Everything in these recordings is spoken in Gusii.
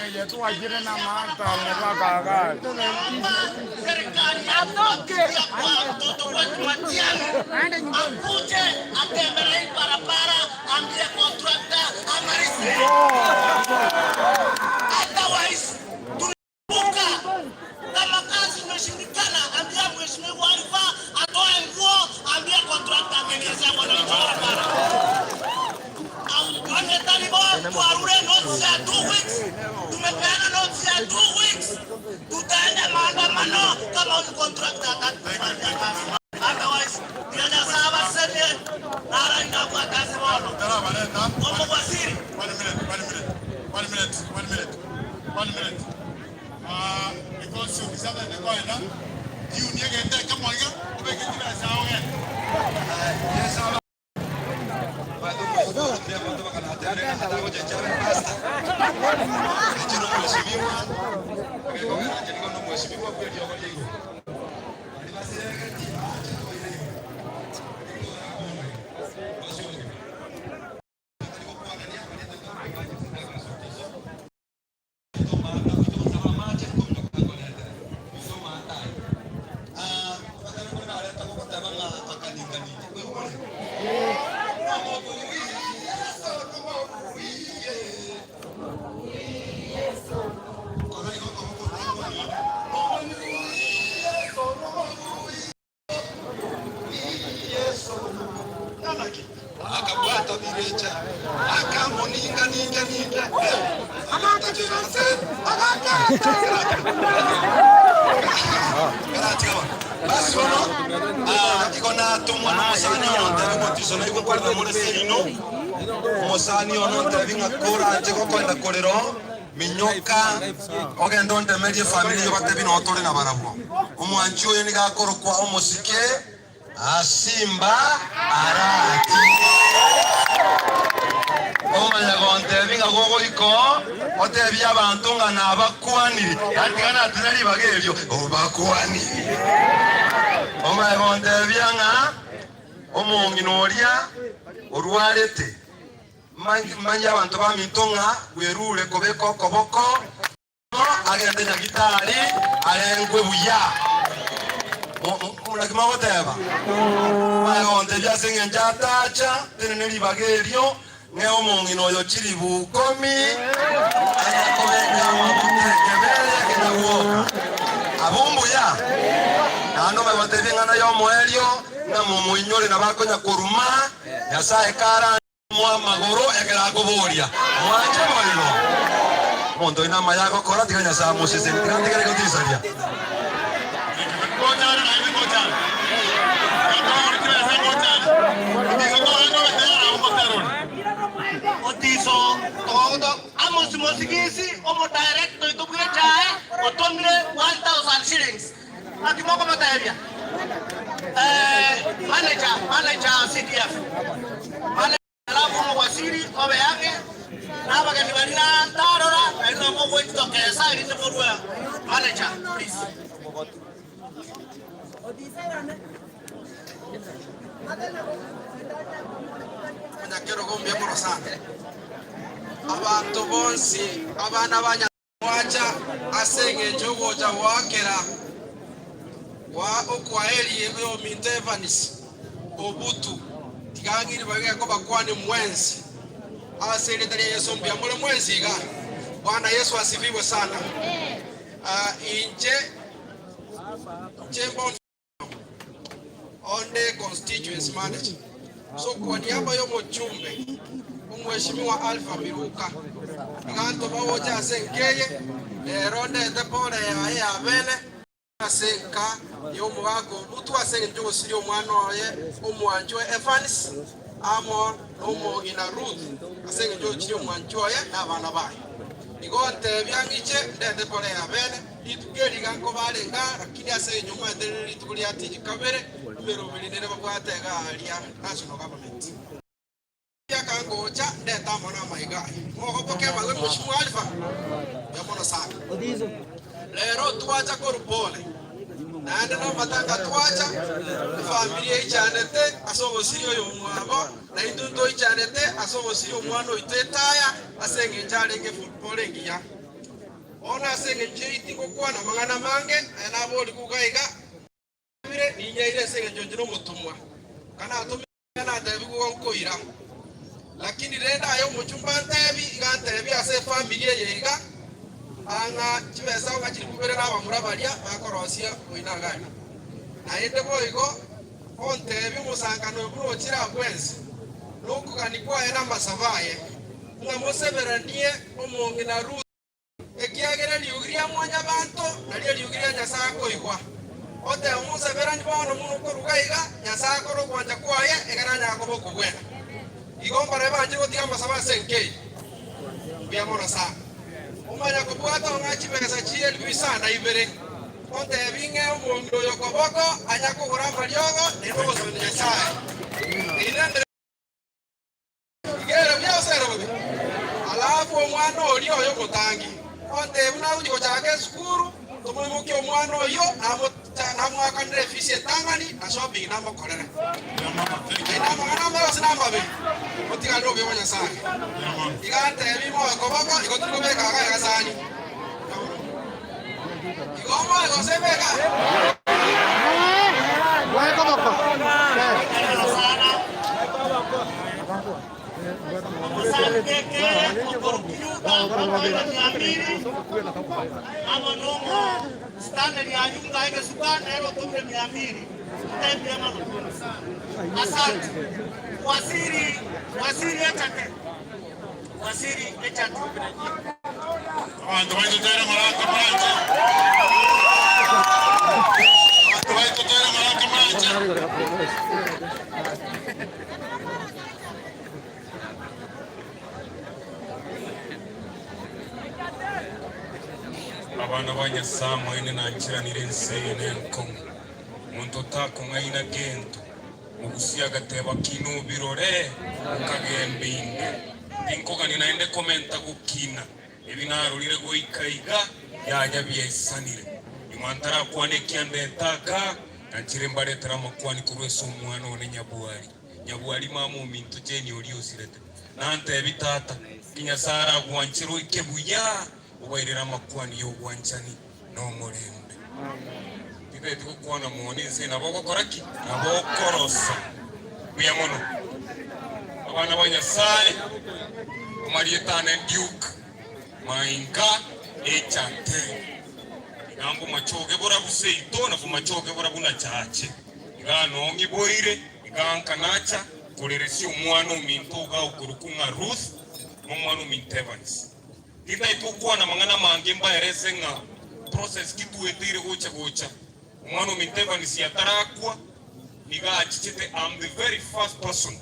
Eye twachire namato amabaka agari. Akabwata birecha, akamoninga-ninga-ninga. Basi bono, ah, igo natomwa nomosani oyo ntebi motiso naigwe nkwarire more seino, omosani ono ntebi ng'a koranche gokoenda korera oo, minyoka ogende ontemerie efamiri eyio batebi noo tore nabarabwo. Omwanchi oyo nigo akorokwa omosike Asimba arati. Omanya gontebia ng'a gogoika oo, otebie abanto ng'a nabakwanire, gatiga natira ribaga erio, obakwanire. Omanye gontebia ng'a omong'ina oria orwarete, manyie abanto baminto ng'a bwerure kobeka okoboko. Agende nyagitari arengwe buya. Naki mogoteba? Omanye gontebia ase engencho atacha, tenene ribaga erio, ng'e omong'ina oyo chilifu ikomi, anye kobeka amaguta ekebere ekenyagwoka. Abwo mbuya? Naende omanye gotebia eng'ana y'omoerio, ng'a momoinyore nabo akonya koruma, Nyasae kara. Moa amagoro ekero akoboria, Mwanche boigo? Omonto oino amaya agokora, tiga Nyasae amosesenie, tiga ntigare gotisaria. Omosigisi, omodirector oito bw'echae otomire 1000 shillings. Naki mokomotebia? Manager, manager CDF. Manager alafu omowaziri obe ang'e na abageni baria ntarora naende nabo mogoitokesa erinde morue manager please. Omonyakerogo mbuya mono sana. Abanto bonsi abana ba Nyasae gwacha ase engencho y'ogocha goakera gwa okwaeri oyominto Evans Obutu. Tiga ng'ire bageke kobakwania mwensi ase erieta ria Yeso. Mbuya more mwensi iga. Bwana Yesu asifiwe sana. Inche inche mbono onde constituency manager. So kwa niaba y'omochumbe omweshimiwa Alpha Miruka, iga ntobagoche ase enka eye, rero ndete pole yaye ya bene ase enka y'omogaka Obutu ase engencho y'ogosiria omwana oye omwanchwa Evans amo nomong'ina Ruth ase engencho y'ogochiria omwanchwa oye na abana baye. Igo ntebia ng'iche ndete pole ya bene. Rituko eri iga nkobarenge aa, lakini ase engencho omanyete rire rituko ria tiji kabere, emeroberi nere babwate iga aria national government. Riaka ngocha ndete amo namaiga aye. Mogoboke amagwe Mheshimiwa Alpha? Mbuya mono sana. Rero twacha korwa pole, naende namatanga twacha, efamiri eichanete ase ogosiria oyomwabo, naintwe ntoichanete ase ogosiria omwana oito etaya ase engencho arenge football engiya. Bono ase engencho eyio tingokwana amang'ana amange, aye naborigwe iga iga, Bire ninyaire ase engencho inche nomotomwa, kanatomire natebigwe igo nkoira. Lakini rende aye omochumba antebi, iga antebie ase efamiri eye iga, ang'a chibesa ng'a chilifu ibere nabamura baria bakorosia moino iga aria. Naende boigo ontebie omosangano oyo buna ochire abwo ense, nokogania kwaye namasabo aye, ng'a moseberanie omong'ina Ruth. Ekiagera eriogi ria Mwanyabaanto nario eriogi ria Nyasae akoigwa. Otebe moseberani bono buna okoruga iga, Nyasae akore ogwancha kwaye, ekero anyare koba okobwena. Igo mbare banche gotiga amasabo ase enka eye. Mbuya mono sana. Omanya kobwata ong'a chibesa chi'elifu isano na ibere, ontebi ng'e omong'ina oyo koboko anya kogora amariogo naende ogosabera Nyasae. Eri Iga ere buya gose ere bobe? Alafu omwana oria oyo omotangi ontebie buna agochia gochaka esukuru, tomoimokie omwana oyio namoakanere efisi entang'ani na shopping namokorere. Naende amang'ana amaya gose namabe, otigare nobuya bwa Nyasaye. Iga antebi moe koboko igo tiri kobeka iga egasani. Igo moe gose beka. Abanto baito toire morake moranche. Abanto baito toire morake moranche. Abana ba Nyasae moine nancheranire ense eye nenkong'u, monto takong'aina gento. Mogusia agateba, Kina obirore, okagembe inde. Tinkogania naende komenta gokina. Ebi narorire goika iga, yaya biaisanire. Nyuma ntarakwana ekiandeta aka, nanchire mbaretere amakwani korwa ase omwana one Nyabwari. Nyabwari mama ominto Jane oria osirete. Nantebi tata, ki Nyasae aragwanchere oike buya, obairere amakwani y'obwanchani na omorembe. Titeti gokwana mono ense nabo ogokora ki? Nabo okorosa. Buya mono. Abana ba Nyasae, amarieta ane Duke Mainga Echate. Iga mbomachoge borabu seito na bomachoge borabu na chache. Iga nong'i boire, iga nkanacha koreresia omwana ominto iga okorokwa ng'a Ruth, na omwana ominto Evans. Tintagete gokwana amang'ana amange mbaerese ng'a process ki tweteire gocha gocha. Omwana ominto Evans atarakwa nigo achichete am the very first person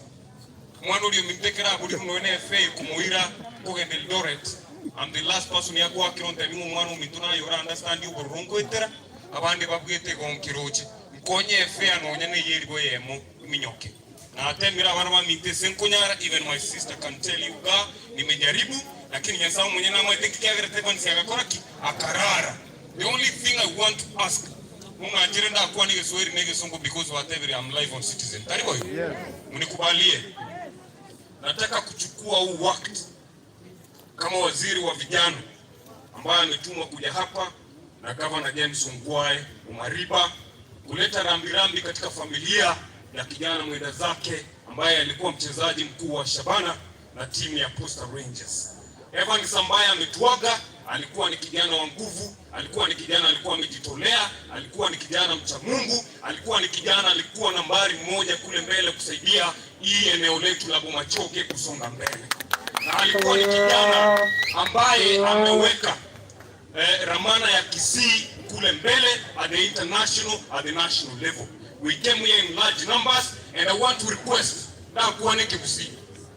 omwana oria ominto ekero aborirwe nonya ne fare komoira kogenda Eldoret. I'm the last person yagoakera ontebi ng'a omwana ominto naye ora understand obororo nkoetera, abande babwete igo nkeroche. Nkonye efare nonya na eyeribo eyemo eminyoke. Natemire abana baminto ase nkonyara, even my sister can tell you ga nimejaribu, lakini Nyasae omonyene namaete nki kiagerete Evans agakora ki? Akarara. The only thing I want to ask, mong'anchere ndakwane egeswahili na egesongo because batebire I'm live on Citizen, tari boigo? Munikubalie. Nataka kuchukua huu wakati kama waziri wa vijana ambaye ametumwa kuja hapa na Gavana James Ongwae Omariba kuleta rambirambi katika familia ya kijana mwenda zake ambaye alikuwa mchezaji mkuu wa Shabana na timu ya Posta Rangers. Evans ambaye ametuaga alikuwa ni kijana wa nguvu, alikuwa ni kijana alikuwa amejitolea, alikuwa ni kijana mcha Mungu, alikuwa ni kijana alikuwa nambari moja kule mbele kusaidia hii eneo letu la Bomachoge kusonga mbele, na alikuwa ni kijana ambaye ameweka ramana ya Kisii kule mbele at the international, at the national level. We came here in large numbers and I want to request ndakuane Kisii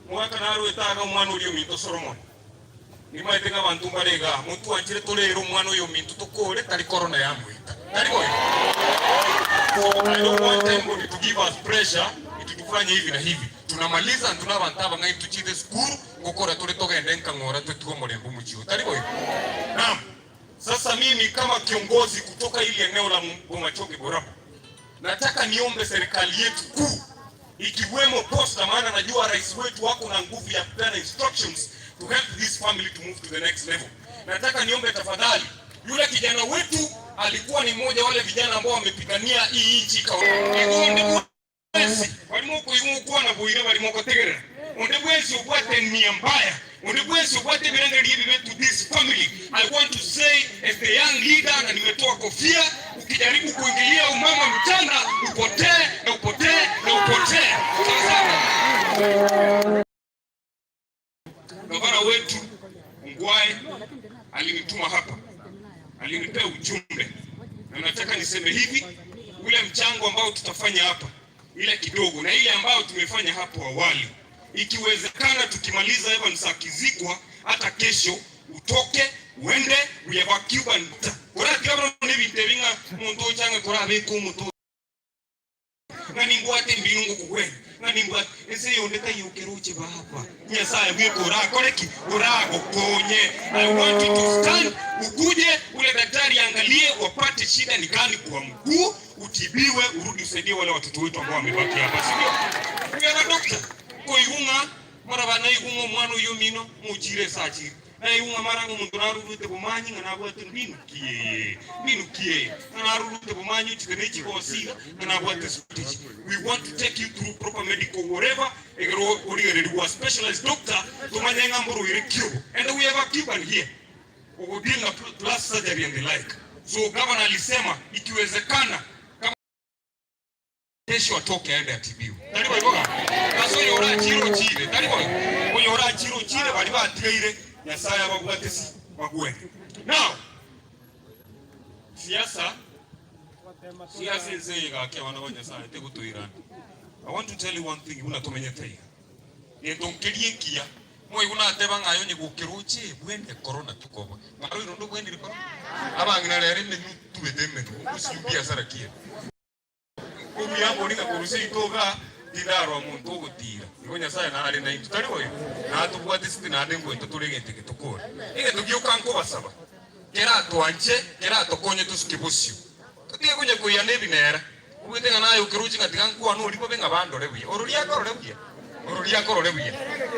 mwaka narwetaga omwana oria ominto Solomon nimaete ng'a abanto mbare igaa motwanchire torere omwana oyo ominto tokore tari corona yamoita tari boigo. So I don't want anybody to give us pressure eti tufanye hivi na hivi. Tunamaliza ntuna abanto abang'aini tochiete esukuru ngokora tore togende nkang'ora totige omorembe omochie oyo tari boigo. Naam, sasa mimi kama kiongozi kutoka hili eneo la Bomachoge Borabu nataka niombe serikali yetu kuu ikiwemo Posta, maana najua rais wetu wako na nguvu ya kupeana instructions to help this family to move to the next level. Nataka niombe tafadhali, yule kijana wetu alikuwa ni mmoja wale vijana ambao wamepigania hii nchi onde bwesi barimo kuigwa na buire barimo gotegerera onde bwesi obwate nia mbaya onde bwesi obwate ebirengererio ebibe to this family. I want to say as the young leader, na nimetoa kofia, ukijaribu kuingilia umama mchana upotee na upotee na upotee. Sawa. Gavana wetu Ongwae alinituma hapa, alinipea ujumbe, na nataka niseme hivi, ule mchango ambao tutafanya hapa, ile kidogo na ile ambayo tumefanya hapo awali, ikiwezekana tukimaliza Evans akizikwa, hata kesho utoke uende we have a Cuban kora nebintu ebing'a omonto ochange korabeka omoto ng'a nimbwate mbinu ngokogwena ng'a nimbwate ase eyonde taiyokeroche baba Nyasaye bweka orakore ki oragokonye. I want you to stand, ukuje ule daktari angalie wapate shida ni gani kwa mguu, utibiwe, urudi usaidie wale watoto wetu ambao wamebaki hapa, si ndio? We doctor koigung'a mara bana igung'a omwana oyo mino muchire sachire na igung'a mara omonto narurute bomanyi ng'a nabwate mbinu kieye mbinu kieye ng'a narurute bomanyi ochite ne chigosiga ng'a nabwate strategy. We want to take you through proper medical whatever egero origereriwa specialized doctor tumanye ng'a mborwaire kiobo and we have a Cuban here ogodeal na plus surgery and the like. So governor alisema ikiwezekana kama kesho atoke aende atibiwe. Tari boigo ase oyo orachire ochire tari boigo oyo orachire ochire bari batigaire Nyasaye ababwate si bagwene. Now siasa siasa ense eye gaki abana ba Nyasaye tegotoirana. I want to tell you one thing buna tomenyete iga gento nkeria ekiya moigo nateba ng'a aye onye gokeroche bwende corona tukoba ng'aro iro ndobwendire corona abang'ina rero emenu tubete emenu gosiu biasara kiye obuya mbori ng'a korusia itoga tindarora monto ogotira igo Nyasaye nare naintwe tari boigo natobwate siti naende ngoeta tore egento eke tokore egento gioka nkobasaba keratwanche keratokonye tosuke bosio totige konya koiyana ebinera obwete ng'a naye okeroche ng'a tiga nkwane oria bobe ng'a bandore buya ororia akorore buya ororia akorore buya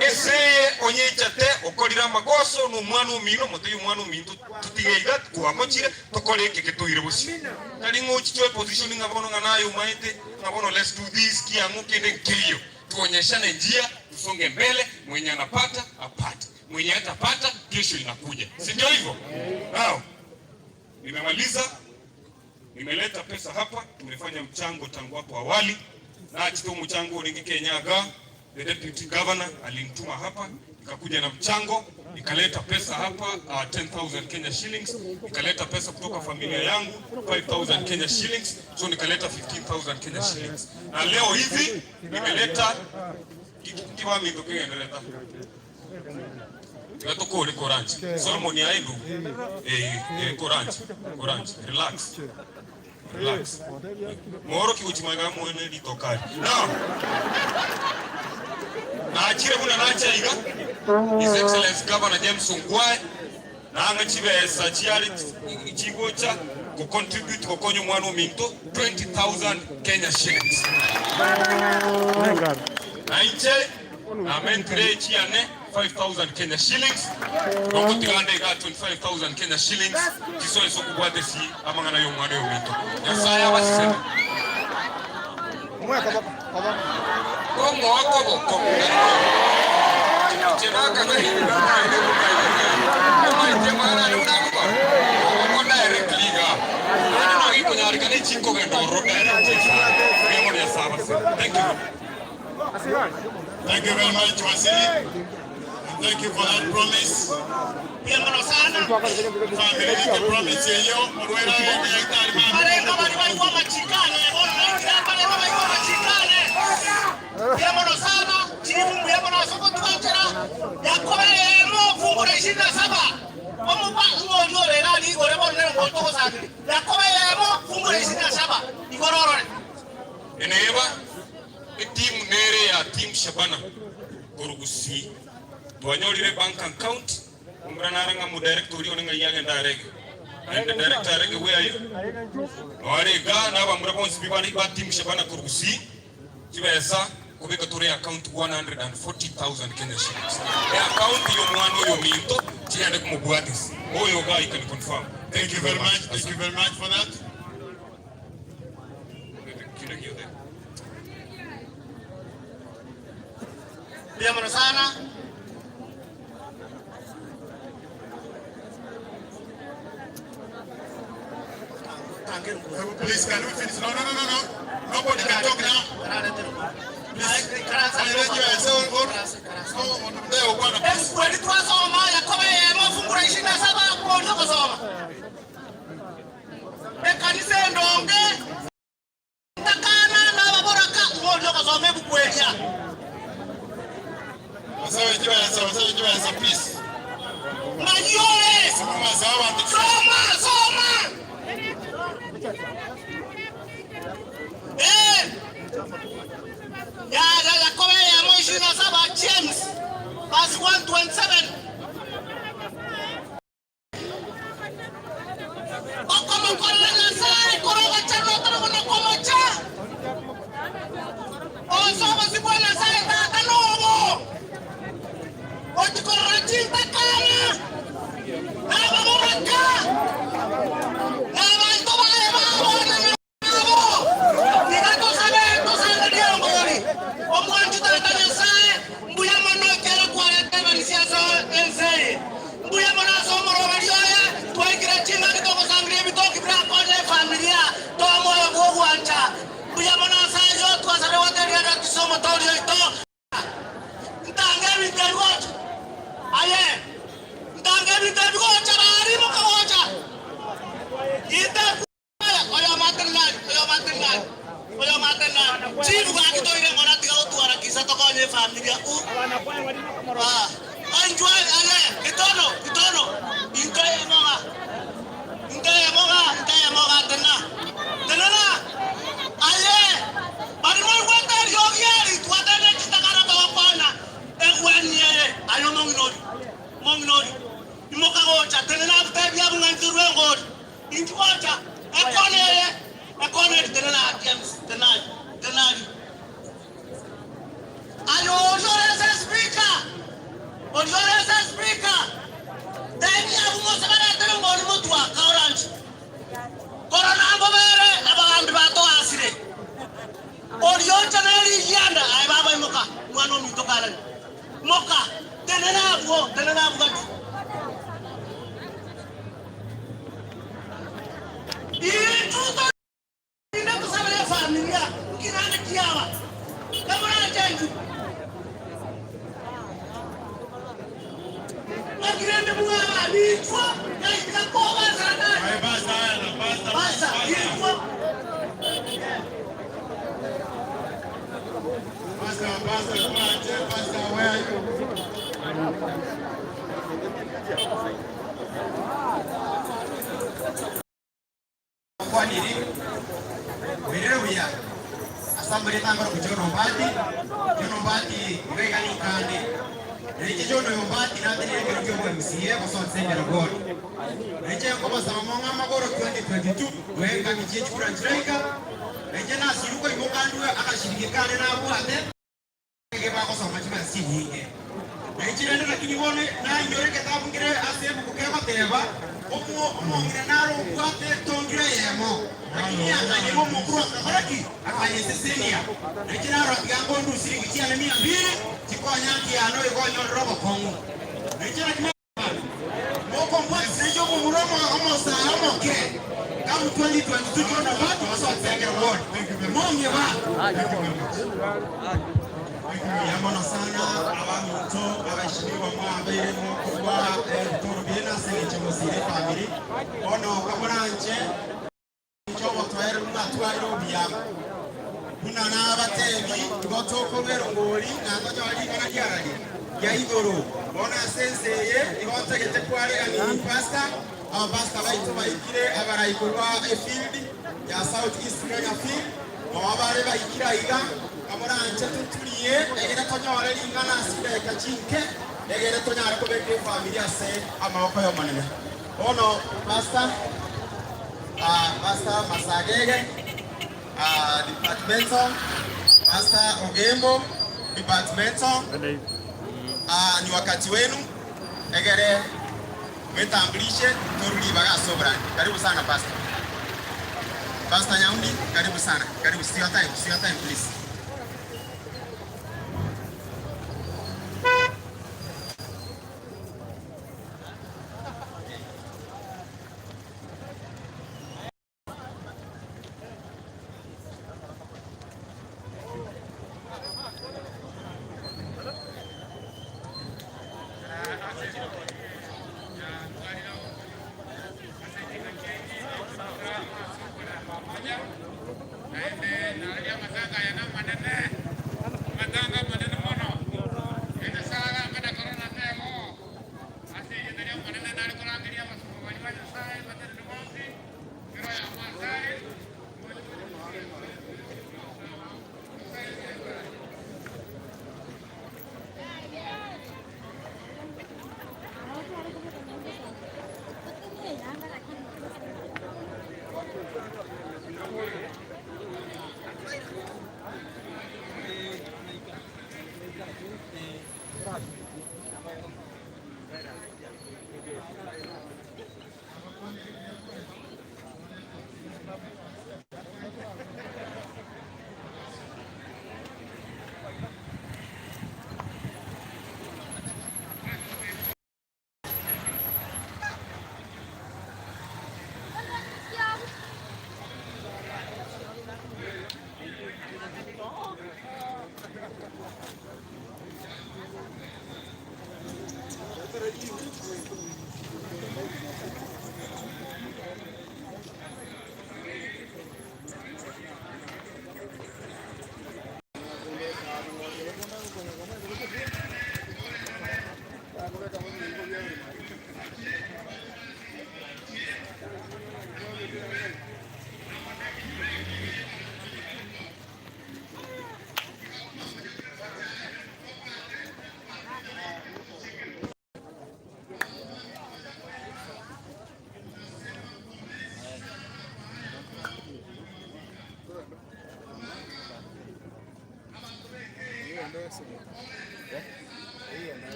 ese eye onyechate okorire amagoso na omwana omino motebie omwana ominto totige iga twamochire tokore eke ketoire bosio tari ng'a ochiche oposition ng'a bono ng'a naye omaete ng'a bono let's do this kiang'o kende nkeiyo tuonyeshane njia tusonge mbele mwenye anapata apate mwenye hatapata kesho inakuja si ndio hivyo? Now nimemaliza nimeleta pesa hapa, tumefanya mchango tangu hapo awali nachito mchango ulingi Kenyaga, the deputy governor alinituma hapa, nikakuja na mchango, nikaleta pesa hapa 10,000 Kenya shillings, nikaleta pesa kutoka familia yangu 5,000 Kenya shillings, so nikaleta 15,000 Kenya shillings, na leo hivi nimeleta kiwami ndeleta. Tiga tokore koranche. Solomon aye ndugu. Eh, eh, koranche. Koranche. Relax. Relax. Mooroki gochia magega amo ne ritoka aria. Now, nachire buna nache iga, His Excellency Governor James Ongwae, nang'e chibesa chiare chigocha go contribute gokonya omwana ominto 20,000 Kenya shillings. Na inche namentire echiane 5,000 Kenya shillings, nogotiga nde igaa 25,000 Kenya shillings chisoe ase okobwata esi amang'ana y'omwana oyo ominto. Nyasae abasesenie. Komoa koboko, inche nakang'ainire amaene buna Omaete amang'ana ane buna agokora? Koboko directly igaa. Naende nonya gekonyarekana echi nkogenda ororo direct. Mbuya mono Nyasae abasesenie. Thank you. Thank you very much, Waziri. And thank you for that promise. Mbuya mono sana. Family yake promise yeyo orwera ende yaitari mama. Barenga bari baigwa amachikane bono naikire mbarerwa baigwa amachikane. Mbuya mono sana chifu mbuya mono ase ogotwanchera Yakobo eyemo fungu la ishirini na saba omoba ng'ori ore iga aria igoro bono nere omonto ogosangereria Yakobo eyemo fungu la ishirini na saba igoro orore. Eneba Etimu nere ya Team Shabana korwa Gusii. Twanyorire bank account, omura nare ng'a omodirector oria one ng'ai agende arege. Naende director arege where are you? Noare igaa na abamura bonsi pi bare ba Team Shabana korwa Gusii, chibesa kobeka tore account 140,000 Kenya shillings. E account ya omwana oyo ominto chigende komobwatisia. Oyo igaa you can confirm. Thank you very much. Thank you very much for that. Mbuya mono sana. Please, can we finish? No, no, no, no, no. Nobody can talk now. Please. Ebuku twasoma Yakobo eyemo fungu la ishirini na saba kuonja gosoma Ekanisa endonge ntakana na ababoraka ng'oria ogosoma ebuku eria. Ng'ai ore? Soma, soma! Ee, yaya Yakobo eyemo ishirini na saba, James verse 127. Okomokorera Nyasae korwa ogochenwa otari buna komocha. Ase obosio bwa Nyasae Tata nobo, gochia korora chintakana, na ababoraka, na abanto baye babona. Nabo tiga tosabe tosangerie engori. Omwanchi Tata Nyasae, mbuya mono ekero kwareta ebarisia ase ense eye. Mbuya mono ase omoroberio oye, twaikire chingaki togosangeria ebitoki birakonye efamilia toe omoyo bw'ogwancha. Mbuya mono ase ayio, twasabire goteria Yeso Omotoori oito. Ntange ebinto ebi gocha. Aye, ntange ebinto ebi gocha, barimoka gocha. Chief gaki toire ng'ora tiga gotwara kisa tokonye efamilia u ah oinchwe aye gitono gitono into emoga into emoga into emoga tena tenena aye bari moigwete eriogi eri twatebire chitakana togokonya egweni eye aye omong'ina oria omong'ina oria imoka gocha tenena abutebia abwo ng'a inche rwe ngori Inchuo gocha, ekona eye, ekona eri tenena James, tenari, tenari. Aye oria ore ase espeaker, oria ore ase espeaker, tebia abwo mose baretere ngori motwe aka orange. Korona mbobere abagambi batoasire. Oria ocha ne rigianda, aye baba imoka, mwana ominto karani. Imoka, tenena abwo, tenena abwo gati. Intwe torinde tosabere efamilia, nki naende kiaba kamoranche intwe? Naki rende mwaba ab'intwe, yaika koba eserekari. Basa, intwe. Okwanire, Oirire buya ase amarieta ankoro John Ombati, John Ombati iga iga ninkande. Na inche John oyo Ombati natenenire ekero kia obo MCA gose Onsengero Ward. Na inche nkobasaba mong'e amagoro 2022 goika engaki chie chikura nchiraika, na inche nasirwe koimoka ndue agashiriki kane nabwate. Nigo bagosoma chibesa chinyinge. Na inche rende lakini bono nainyora egetabu nkere ase ebuku kegoteba, Omong'ina nare obwate etongiro eyemo, lakini akanyerua omokuru akakora ki? Akanyesesenia. Na inche narora tiga nkondusia siringi chiane mia mbili, chikonye anki yane oyo igonyorera obokong'u. Na inche naki. Mokombwatisia inche omomura omosae omoke, come 2022 John Obato ase Otsengere Ward. Mong'eba. Mbuya mono sana abaminto abaheshimiwa mwabeire mokorwa ebitoro biaino ase eng'encho mosiire efamiri. Bono kamoranche inche obotoereru mwatwarire obuya. Buna nabatebi, igo tokorwa erongori na tonyore ring'ana riarari ria igoro. Bono ase ense eye igo ntagete kwaregania pastor, abapastor baito baikire abarai korwa efield ya South East Kenya Field, noo bare baikire aiga, kamoranche toturie egere tonyore ring'ana ase chidakika chinke, egere tonyare kobeka efamiri ase amaboko y'Omonene. Bono pastor, Pastor Masagege, Departmental, Pastor Ogembo, Departmental, ni wakati wenu egere mwetambulishe toru ribaga ase oborandi. Karibu sana Pastor. Pastor Nyaundi, karibu sana. Karibu, it's your time, it's your time please. Ase erieta ri'Omonene nare korangeria abasomba baria ba Nyasae batenene bonsi, kera oyomo asare,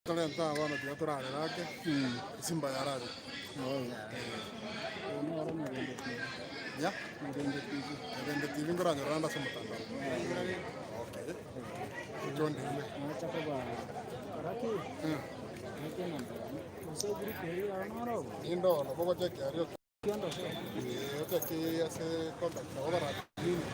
Torente abana tiga torarere ake, esimba yararire. Ya? Murembe TV nkoranyora rende ase omotandao. Okay. Inche ondime. Ninde nabo ogocheki aria ocheki ase contact nabo baratumie.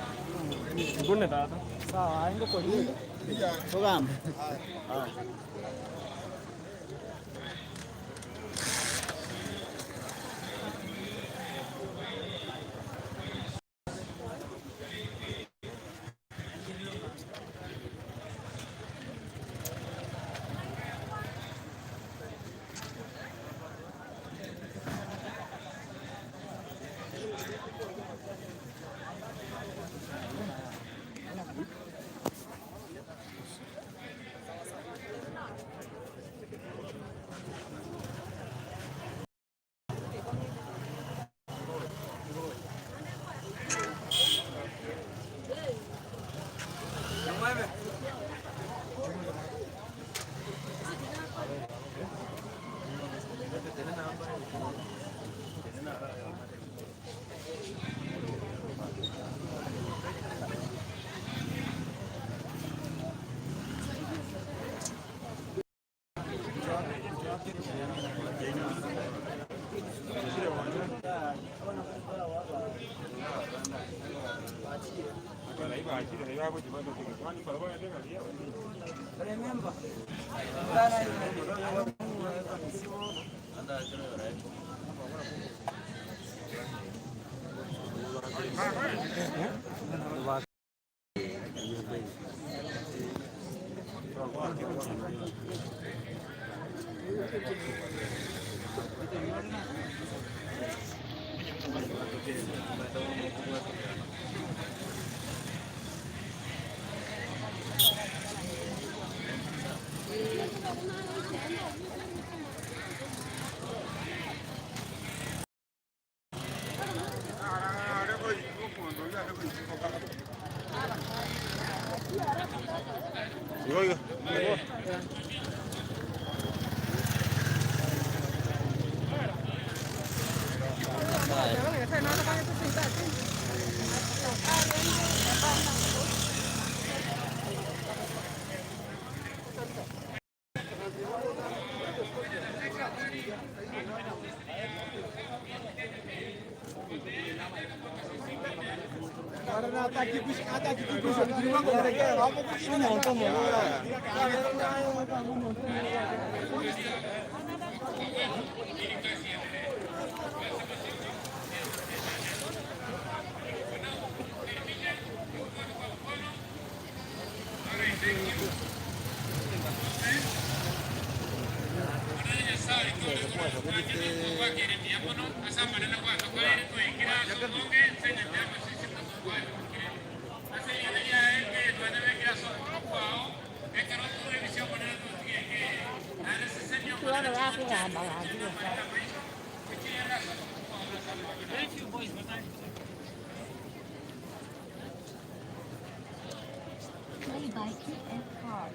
Play by TFR.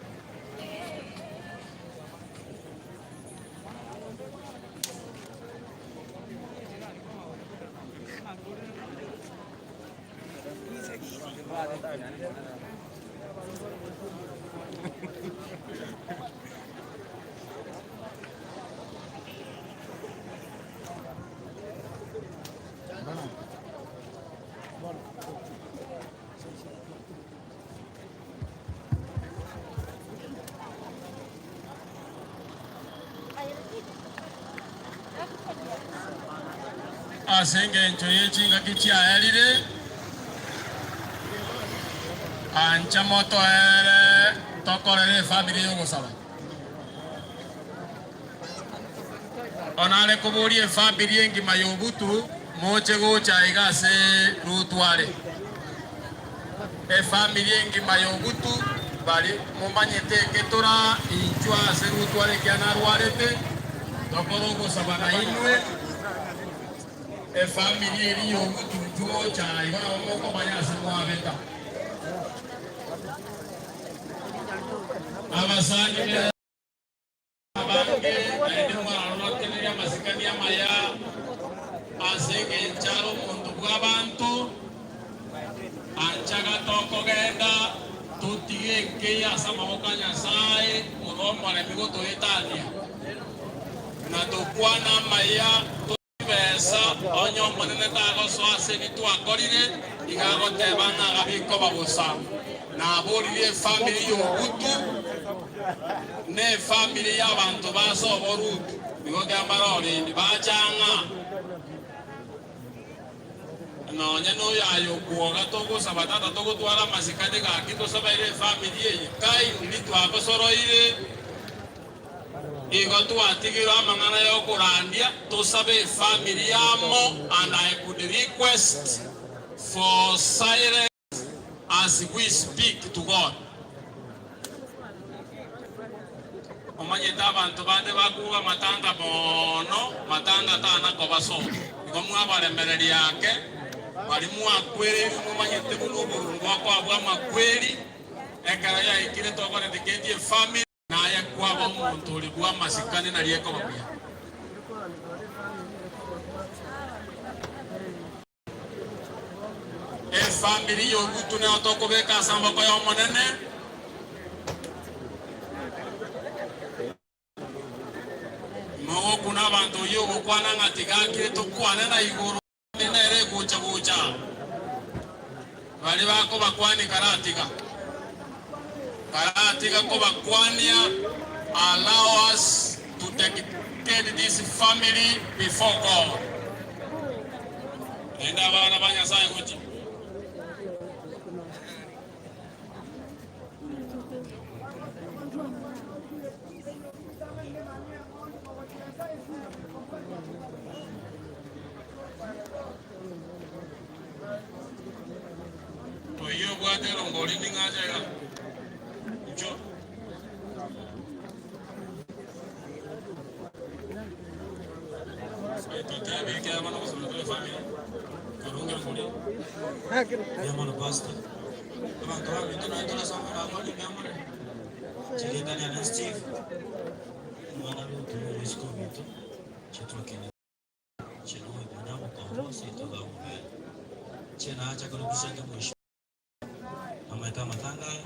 Ase engencho ye chingaki chiaerire, ancha motoere tokorere efamiri y'ogosaba. Onare koboria efamiri engima y'obutu moche gocha iga ase rotware. Efamiri engima y'obutu bari momanyete eke tora inchwa ase rotware ekia narwarete, tokore ogosaba nainwe. Efamiri eria y'obutu inchwe gocha igo nabo mokomanya ase mwabeta. Abasani Abange naende mwarorokereria amasikani amaya ase engencho are omonto bw'abanto, anchaga tokogenda totige enkei ase amaboko a Nyasae ore omoremi gotoetania, na tokwane amaya. Chibesa, onye Omonene tagosoa ase ebi twakorire, iga agoteba ng'a agabikoba bosa. Naboririe efamiri y'Ogutu na efamiri y'abanto ba sobo Rutu, nigo kiambara orende, bacha ng'a nonye noyo aye okwoga togosaba tata togotwara amasikani gaki tosabaire efamiri eye, kindly twagosoroire. Igo twatigirwe amang'ana y'okorandia tosabe efamiri amo and I could request for silence as we speak to God. Omanyete abanto bande bakuga amatanga mono, matanga tana koba sobo. Igo mwabaremereria ake, baria mwakwereirwe momanyete buna obororo bwakoa bw'amakweri, ekero yaikire togorediketie efamiri. Naye kwaba omonto ore bw'amasikani nario ekoba buya. Efamiri y'obutu nero tokobeka ase amaboko y'Omonene. Mogokuna abanto oyio ogokwana ng'a tiga akire tokwane na igoro. Nere egocha-gocha. Baria bakobakwania karatiga, karatiga kobakwania, allow us to dedicate this family before God. Naende abana ba Nyasaye gochia. Oyio obwate erongori ning'o ache iga? Inchuo. Totebie ekiagera bono gosaba tore efamiri, korunga erongori. Mbuya mono pastor. Abanto baminto naye torasome bakwane mbuya mono. Chirieta riane Steve, omwana Ruth na omoiseke ominto, inche twakinete. Inche nomoibori namokombe ase rituko amobere. Inche nacha korwa Kisenge mwisho namaete amatanga aya,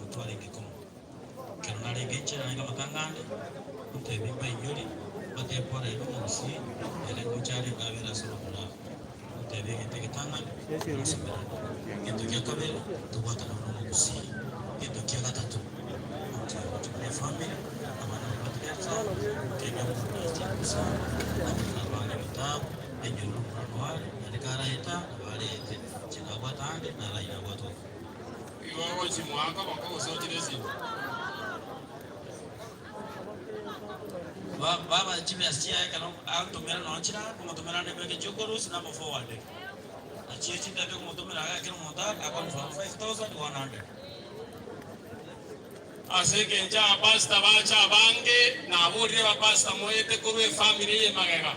ngotwarenge komo. Ekero narenge inche narenge amatanga ande, ontebie mbainyore, mbatebie pore ere omogusii, ere ngocha arenge abere ase amagoro abo. Ontebie egento egetang'ani, mosemerane. Egento gia kabere, tobwatane buna omogusii. Egento kia gatato, ontebie tobare efamiri, abana baria batigarete amo, ontebie omokunyachi agosamba, amang'ana abana ebitabu, enyoro nomorano are, naende karaete aa, nabo areete, inche nabwate aande, naro aye nabwate obo. Igo ogochia mwaka baka gose ochire esimi. Baba chibesa chiaye ekero antomera nonya chire aa, nkomotomera ande mbeke chiokorusia namoforwardere. Nachio chindebe nkomotomera iga ekero omonto akonfirm 5100. Ase engencho abapastor bacha abange, naborire abapastor moete korwa efamiri eye magega.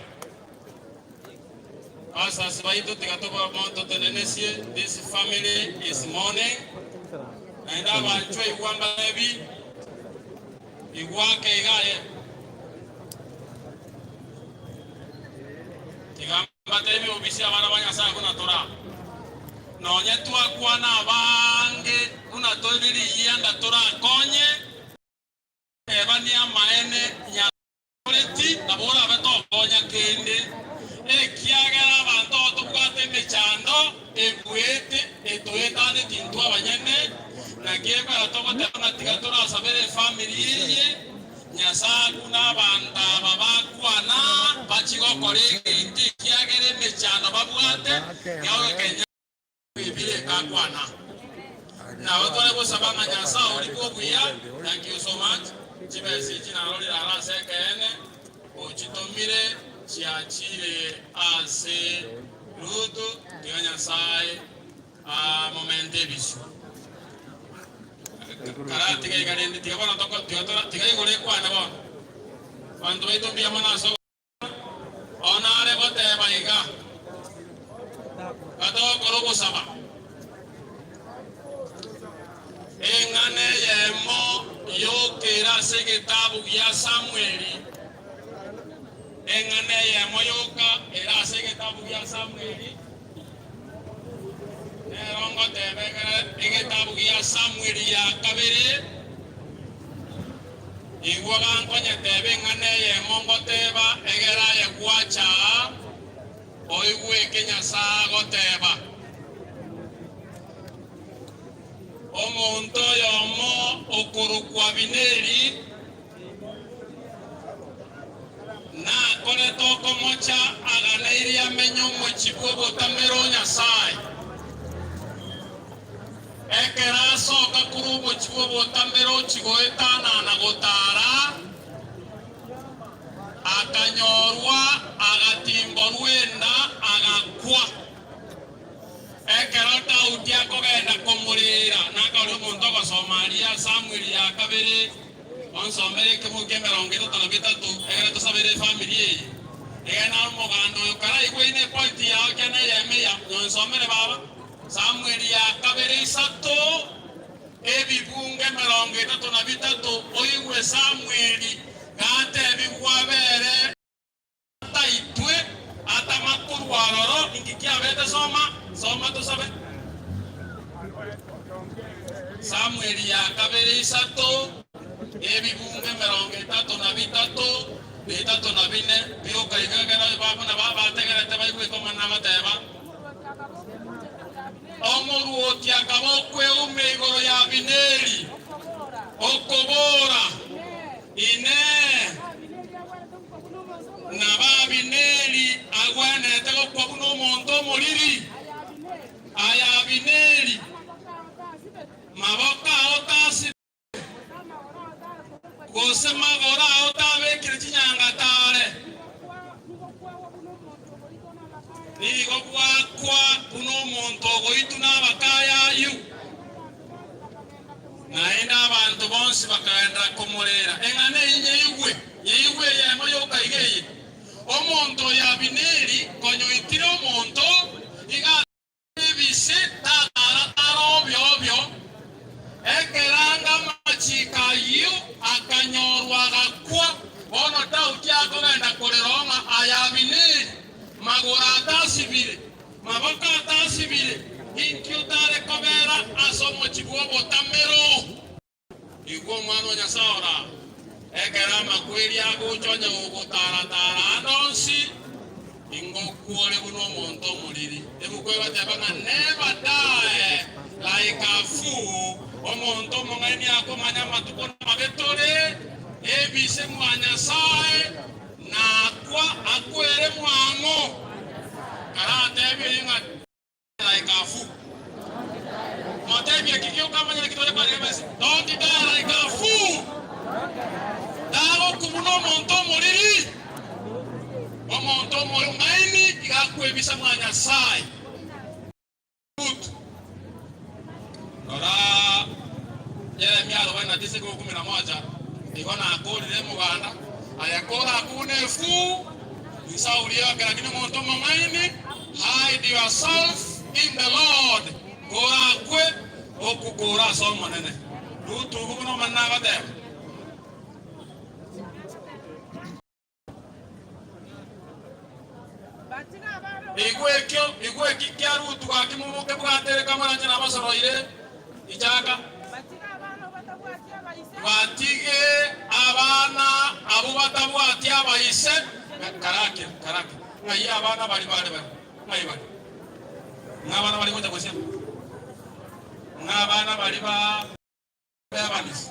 Pastors baito tiga totenenesie, this family is mourning. Naende abanchwa igwa mbatebi, igwa ake iga aye. Tiga mbatebi obisi abana ba Nyasaye buna tore aa. Nonye twakwana abange buna tore ne riyianda torakonye, tebani amaene Nyasaye. Toreti nabo orabe tokonya kende, ekiagera abanto aba tobwate emechando ebuete etoetaneti intwe abanyene, naki ekero togoteba ng'a tiga torasabere efamiri eye, Nyasae buna abanto aba bakwana bachie gokora egento ekiagera emechando babwate yagokenyara. Biblia ekakwana, Nabo tore gosaba ng'a Nyasae orikwe obuya, thank you so much, chibesa echi narorire aro ase ekeene, ochitomire chiachire ase Ruth, tiga Nyasae amomente ebisio. Karatiga iga rende, tiga bono toko, tiga tora, tiga igoro ekwane bono. Abanto baito mbuya mono ase. Bono are goteba iga, Batogokora ogosaba, eng'ana eyemo yoka ere ase egetabu gia Samweli, eng'ana eyemo yoka ere ase egetabu gia Samweli, nero ngoteba egere egetabu gia Samweli ya kabere. Igwa gankonyeteba eng'ana eyemo ngoteba, egere aye gwacha aa, oigwe eke Nyasae agoteba. Omonto oyomo okorokwa Abineri nakorete okomocha aganeirie amenye omochie bw'obotamero o Nyasae. Ekero asoka korwa obochie bw'obotamero ochia goetanana gotaara, akanyorwa, agatimborwa enda, agakwa. Ekero Daudi akogenda komoreera, nakaoria omonto ogosoma aria Samweli ya kabere, Onsomere ekebugu ki'emerongo etato na bitato, egere tosabere efamiri eye. Egere naro omoganda oyo karaigweine epointi yao ekiagera neyemo eya, nyonsomere baba. Samweli ya kabere isato, ebibungo emerongo etato na bitato, oigwe Samweli gatebigwa abere ataitwe atama korwa aroro, inki kiabete? Soma, soma tosabe. Samweli ya kabere isato, ebibungo emerongo etato na bitato, na etato na bine, bioka iga ekero buna bategerete baigwete Omonene agoteba. Omoruoti akaba okweuma igoro y'Abineri, okobora, Inee! Nabo Abineri agwenerete gokwa buna omonto omoriri? Aye Abineri, maboko ao tasibete, gose magoro ao tabekire chinyangatare. Nigo gwakwa buna omonto ogoitwa nabakayayu. Naende abanto bonsi bakagenderera komorera, Eng'ana eyio nyeigwe, nyeigwe eyemo yoka iga eye. Omonto oyo Abineri konya oitire omonto, iga Ebise tatara-tara obio-obio, ekeranga amachiko ayio akanyorwa agakwa. Bono Daudi akogenda korera ng'a aye Abineri, magoro atasibire, maboko atasibire, inki otare kobera ase omochie bw'obotamero? Igwa Omwana o Nyasae ore aa, ekero amakweri agocha onye gogotara-tara ande onsi, ingokwore buna omonto omoriri. Ebuku egoteba ng'a never die like a fool, omonto omong'aini akomanya amatuko namabe tore, ebise mwa Nyasae, nakwa akwere mwang'o. Karatebie oyio ng'a. Like a fool. Motebie eki giokamanya naki tore kwarega besa. Don't die like a fool. Tagokwa buna omonto omoriri. Omonto omong'aini iga akwebisa mwa Nyasae. Good. Rora Yeremia 49 iko 11, Igo nakoorire emoganda, aye korakwe buna efuu, Insauri yoke, lakini omonto omong'aini, hide yourself in the Lord, korakwe okwo kore ase Omonene. Rutugu buna Omonene agoteba. Igwa ekio, igwa eki kia Rutu gaki moboke bwatere kamoranche nabasoroire Ichaka. Batige abana abwo batabwati abaise. Karake, karake. Ng'ai abana baria bare bare? Ng'ai bare? Ng'a abana baria gocha gosia? Ng'a abana baria ba Evanisi.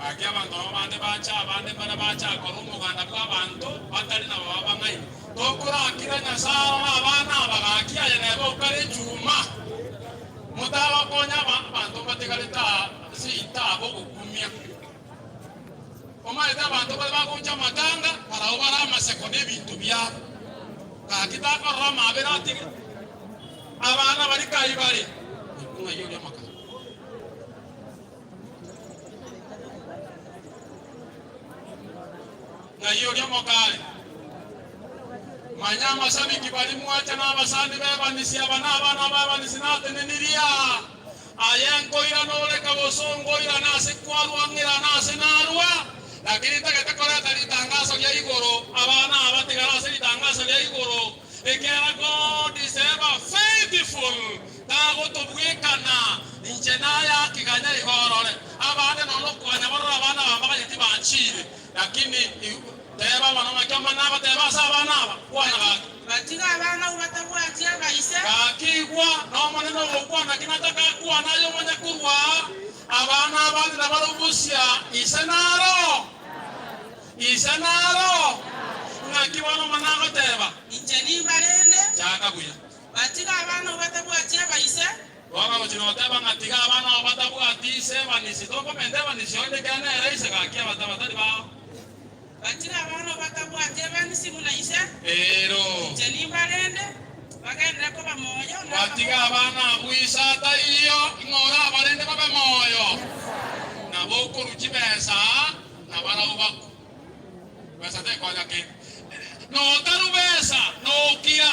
Gaki abanto aba bande bacha, abande mbare bacha akora omoganda bw'abanto batari nabo abang'aini. Tokorakira Nyasae arore abana aba gaki aye nebe okare echuma. Motabakonya aba abanto mbatigarete aa seito aba ogokumia. Omanyete abanto baria bagocha amatanga barabwo bare amaseko na ebinto biabo. Gaki takorora amaabera atige. Abana baria kai bare? Ng'ai oria amakara? Ng'ai oria omokare? Manya amasabiki baria mwacha na abasani b'ebanisi aba na abana b'ebanisi natenenirie aa. Aye nkoirana ore kabosongo oirane ase kwarwa ng'irane ase narwa, lakini ntagete koreta ritangaso ria igoro, abana aba tigara ase ritangaso ria igoro, ekiagera God is ever faithful, tagotobwekana, inche naye akiganya igo orore, abande nonya okwanya barore abana aba mbaganyeti banchire, lakini teba abana naki Omonene agoteba ase abana aba, kwana gaki. Batiga abana abwo batabwati abaise. Gaki igwa, n'Omonene ogokwana ki nataka akwane aye omanye korwa aa, abana abande nabarobusia ise naro, ise naro. Ng'aki bono Omonene agoteba? Inche nimbarende. Chaka buya. Batiga abana abwo batabwati abaise. Bono gochia noteba ng'a tiga abana abo batabwati ise ebanisi, tokomenta ebanisi onde ekiagera nere ise gaki abanto abatari bao. Batire abana batabwati ebanisi buna ise. Ero. Inche nimbarende, bagenderere koba moyo, na Batige abana abwo ise ataiyo, ing'o orabarende babe moyo? Nabo okorua chibesa, na barabwo bakwe. Besa tekonya kende. Notarua besa, nokira.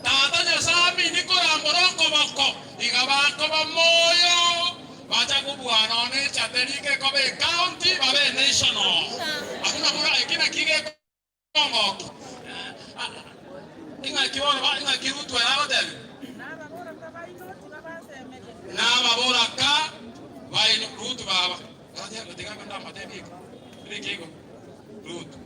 Tata Nyasae amini korambora okoboko, iga bakoba moyo. Bacha kobua nonya echate rika ekoba ecounty babe enational. Abwo nabwo eki naki gekongoki. Ing'aki bono ing'aki Ruto ere agotebia? Nababoraka baino Ruto baba. Tiga ndamotebie eke. Rika igo Ruto.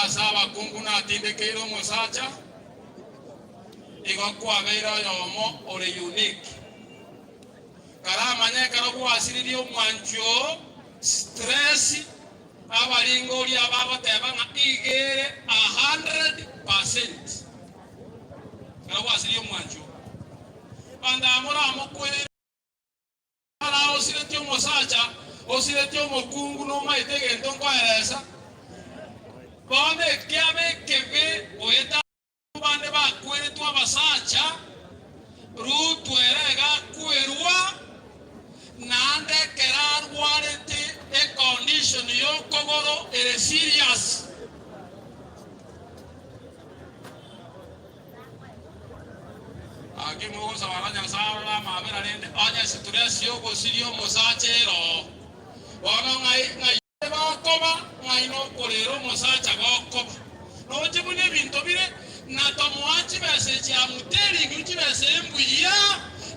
Ase abakungu natindekeire omosacha, igo kwabeire oyomo ore unique. Karamanye ekero gwasiririe omwanchi oo, stress, abaringoria bagoteba ng'a iga ere a 100%. Ekero gwasiririe omwanchi oo, abanto aba moramokwerere. Ara osiretie omosacha, osiretie omokungu nomaete egento nkoeresa. Bono ekiaba ekebe goeta abande bakweretwe abasacha, Rutu ere egakwerwa, naende ekero arwarete econdition y'okogoro ere serious. Gaki mogosaba na Nyasae arore amabera rende onye stress yogosiria omosacha ero bono ng'ai ng'ai gokoba ng'ai nokorera omosacha gokoba noche buna ebinto bire na tomoa chibesa echi am telling you chibesa embuya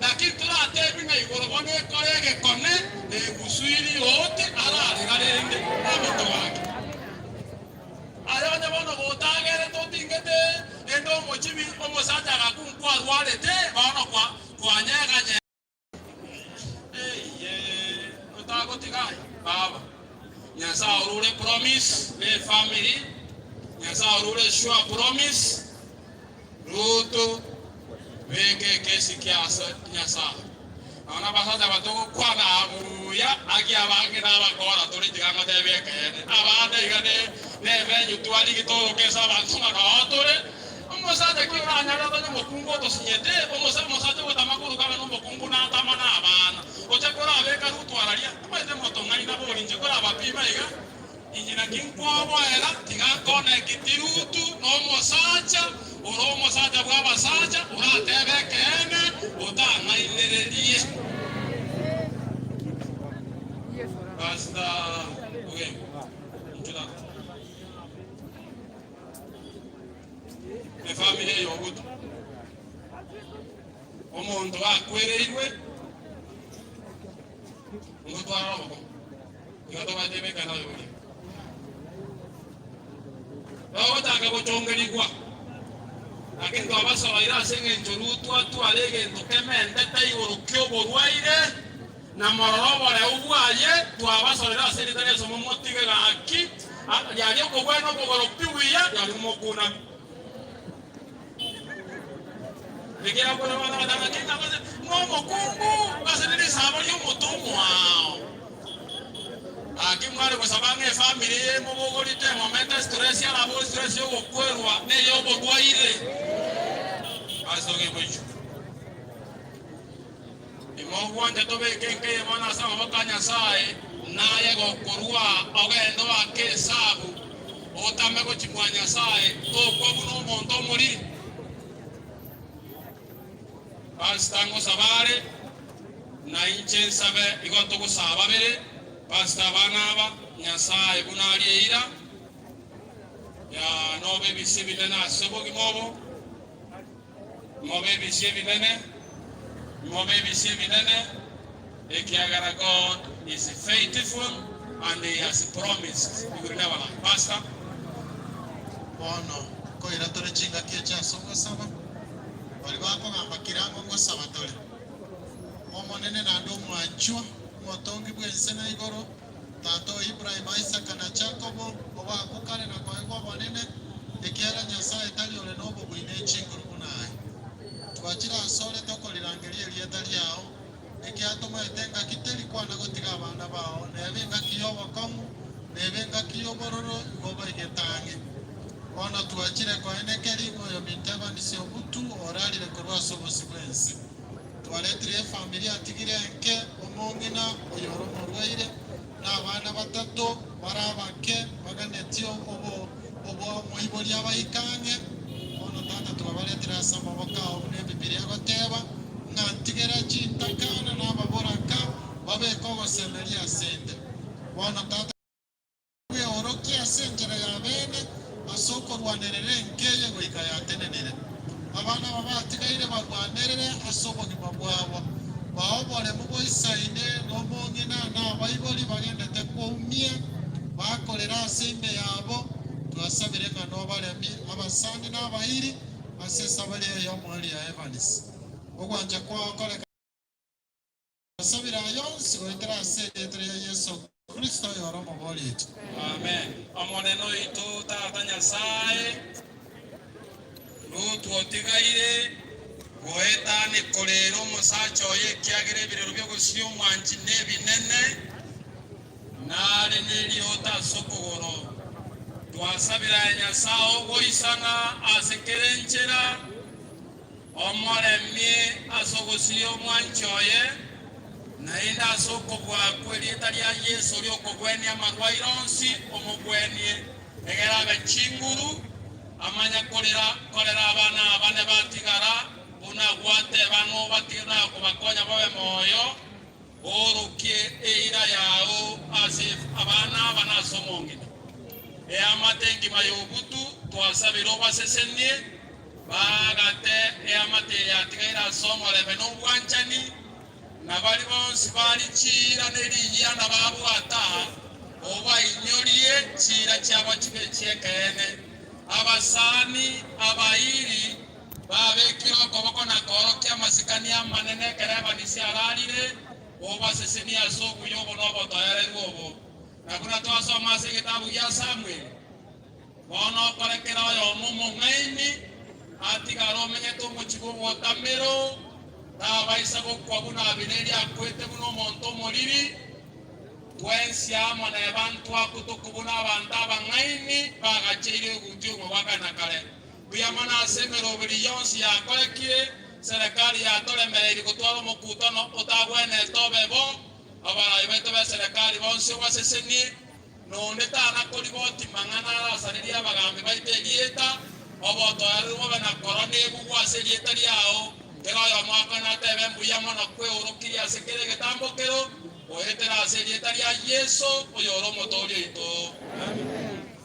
lakini toratebi ng'a igoro bono ekore egekone na egusu irioote ararera rende omonto gaki. Aye onye bono gotagerete otingete ende omochibi, omosacha agakwa nkwarwarete, bono kwanyeganyega. Eyee, otagotiga aye baba. Nyasae orure promise ne efamiri, Nyasae orure sure promise, Ruto beka ekesi kia ase Nyasae. Nonya abasacha aba togokwana aa buya, aki abange nabakora tore tiga ngotebie ekeene. Abande iga ne nevenue twarigi togoka ase abanto ng'a noo tore. Omosacha ki oranyare otonye omokungu otosinyete? Omosa omosacha ogotama koruga abe nomokungu natama na abana. Ocha korabeka Rutu araria, Omanyete motong'aina bori inche korabapima iga? Inche naki nkwoboera, tiga nkonekiti Rutu nomosacha ore omosacha bw'abasacha, oratebe ekeene, otang'ainererie. Pastor Ogembo, inchuo tata. Efamiri eye obutu. Omonto akwereirwe, ngotwara obokong'u. Igo tobatebeka naboria. Bagochaka gochongerigwa, lakini twabasoroire ase engencho Rutu atware egento kementete igoro ki'oborwaire, na morore oboreu bwaye, twabasoroire ase erieta ria Yeso momotige gaki, riaria okobwena okogoro pi buya, riaria momokuname. Ekiagera abana batang'aki ng'a nomokungu ase risaabo ri'omotomwa ao. Gaki mware gosaba ng'a efamiri eye emobogorite emomete stress arabe stress y'ogokwerwa na ey'oborwaire ase ogegoichwa. Imogwancha tobeke enka eye bono ase amaboko a Nyasae, naye gokorua ogende oake esabu, otame gochia mwa Nyasae, tokwa buna omonto omoriri. Pastor ngosaba are, na inche nsabe, igo togosaba babere, Pastor abana aba, Nyasae buna arie eira, ya nobe ebise ebinene ase obogima obo, Mobe ebisio ebinene, mobe ebisio ebinene, ekiagera God is faithful and he has promised. He will never lie. Pastor. Bono nkoira tore chingaki echi ase ogosaba, baria bakogamba kirango ngosaba tore. Omonene naende omwanchwa, omotongi bw'ense na igoro, Tata o Ibrahimu, Isaka, na Jakobo, obakwe kare na koegwa obonene, ekiagera Nyasae tari ore nobobui ne chinguru buna aye. Twachire asore tokorirangeria erieta riao, ekiagera tomaete engaki teri kwana gotiga abana bao, nebe engaki y'obokong'u, nebe engaki y'obororo, igo baigete ang'e. Bono twachire koenekeria ing'o oyominto Evanisi Obutu orarire korwa ase obosio bw'ense. Twaretire efamiri atigire enke, omong'ina oyore omorwaire, na abana batato bare abake baganetie omoibori abaike ang'e. Bono tata twabaretire ase amaboko ao buna Ebibilia egoteba, ng'a ntigera chintakana na ababoraka babeke ogosemeria ase 'nde. Bono tata. Bweorokie ase enchera ya bene ase okorwanerera enka eye goika yatenenire. Abana aba batigaire barwanerere ase obogima bwabo. Bao oboremu boisaine nomong'ina na abaibori bagendete kwoumia, bakorera ase ime yabo. Twasabire ng'a. ng'a nobaremi, abasani na abairi ase esabari eye y'omoerio ya Evans. Ogwancha kwao koreka Nasabire aya onsi goetera ase erieta ria Yeso Kristo oyore Omobori oito. Amen. Omonene oito Tata Nyasae, Rutu otigaire goetania korera omosacha oye ekiagera ebirero bi'ogosiria omwanchi nebinene, nare neriota ase okogoro. Twasabire aye Nyasae ogoisana ase kera enchera, Omoremie ase ogosiria omwanchi oye, naende ase okobua kw'erieta ria Yeso ri'okogwenia amarwaire onsi, omogwenie, egere abe chinguru, amanye korera korera abana abane batigara, buna gwateba ng'a obatige na kobakonya babe moyo, oorokie eira yao ase abana aba na ase omong'ina. Eamate engima y'obutu twasabire obasesenie, Baagate eamate eye yatigaire ase omorembe na obwanchani, na baria bonsi bare chiira ne riyiana babwata, obainyorie chiira chiabo chibe chi'ekeene. Abasani abairi babekire okoboko na koorokia amasikani amanene ekero ebanisi ararire, obasesenie ase obuya obo na obotoereru obo. Na buna twasoma ase egetabu gia Samweli, Bono okore kera oyomo omong'aini atigare omenyete omochie bw'obotamero, tabaisa gokwa buna Abineri akwete buna omonto omoriri. Twensi amo nebanto abwo tokobuna abanto abang'aini bagacheire eguti obwo bwa kare na kare. Mbuya mono ase emeroberi yonsi yakorekire, serekari yatoremereirie gotwara omokutano otagwenerete obe bo, abarai baito b'eserekari bonsi obasesenie, Nonde tana koriboti mang'ana arasarerie abagambi baito erieta, obotoereru bobe na korona ebugwa ase erieta riao, kera oyomo akwane atebe mbuya mono kweorokirie ase kera egetambokero, goetera ase erieta ria Yeso, oyore Omotooria oito.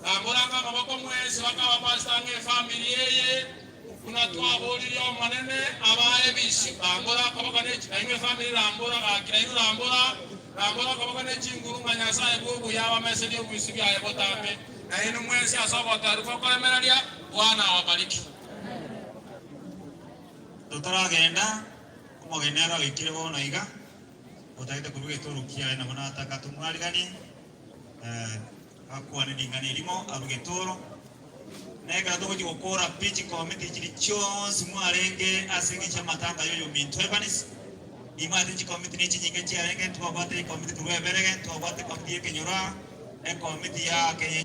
Tamboranga amaboko mwensi bakaba pastor ng'a efamiri eye buna twaboririe Omonene abae ebisio. Rambora akaboko ne chi nainwe efamiri rambora gaki nainwe rambora rambora akaboko ne chinguru ng'a Nyasae bw'obuya abameserie obisio biaye botambe nainwe mwensi ase obotoereru bw'okoremereria. Bwana awabariki. Totaragenda, omogeni nere oikire bono iga, otagete korua egetoro kiaye nabo nataka tomwariganie. Akwane ring'ana erimo arue getoro, na ekero togochia gokora pi chikomiti chiria chionsi mwarenge ase engencho y'amatanga y'oyominto Evans, nimanyete chikomiti ne chinyinge chiarenge, ntwabwate ekomiti korwa Eberege, ntwabwate ekomiti y'ekenyoro aa, ekomiti ya Kenya.